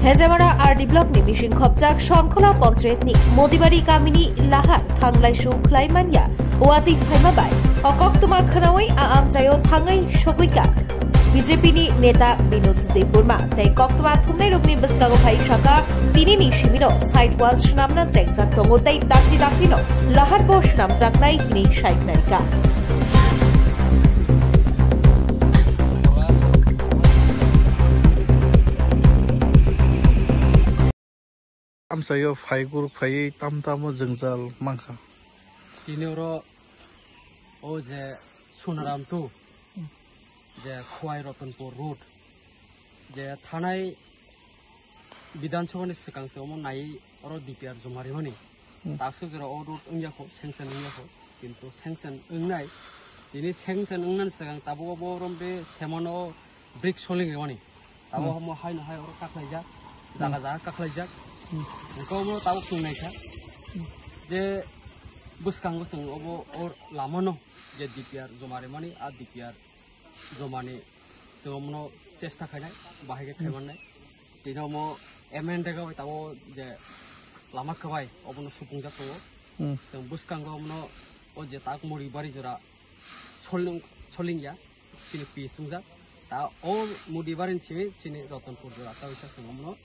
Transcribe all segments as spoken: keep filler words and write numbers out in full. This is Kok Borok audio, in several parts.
Hejamara R D block ni bising khopjak Songkhola Panchayat ni Modibari kamini lahar thanglaisu khlai manya watwi phaima bai o koktwma khwnawi a amchaio thangwi sogwika B J P ni neta Binod Debbarma tei koktwma thumnai rokni bwskango phai saka tinini simino side wall swnamna chengjak tongo tei dakti daktino lahar bo swnamjaknai hinwi sai khnarika. Amchaio phaigur phaiwi tam tamo jwngjal mankha. Tini oro o je Sunaram tu je Khowai Ratanpur road je thanai Bidhan Sabha ni swkang se omo nai oro D P R joma rimani. Hmm. Taksuk jora o road wngya kho, sanction wngya kho, kintu sanction wngnai. Tini sanction wngnani swkang tabuk obo romde semano brick soling rimani. Tabuk Hmm. omo haino hai oro kaklaijak, Hmm. jaga jaga kaklaijak. Hmm. Engkhe omo tabuk chwng naikha Hmm. je bwskango chwng obo o lamano je D P R joma rimani, a D P R jomani chwng omono chesta khainai, bahai khe Hmm. khaimannai. Tini omo M N Rega bai tabuk je lama kwbai obono supungjak tongo. Hmm. Chwng bwskango omono o je tak Modibari jora soling, solingya, chini P S wngjak. Ta o Modibari ni simi chini Ratanpur jora ta wngkha chwng omono,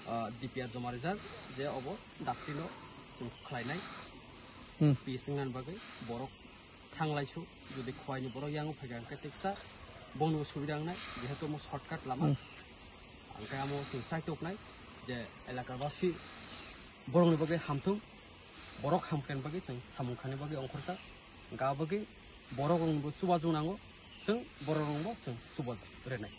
ah, D P R joma rijak je obo daktino chwng khlainai. Hmm. P S wngnani bagwi borok thanglaisu, jodi Khowai ni borok yango phaikha hwnkhe teksa bono subida wngnai, jehetu omo shortcut lama. Hmm. Hwnkhe amo chwng chai toknai je elaka basi borokni bagwi hamthung, borok hamkhaini bagwi chwng samung khani bagwi ongkhorsa, hwnkhe abo bagwi borok rokni bo chubachu nango, chwng borok rokno bo chwng chuba rwnai.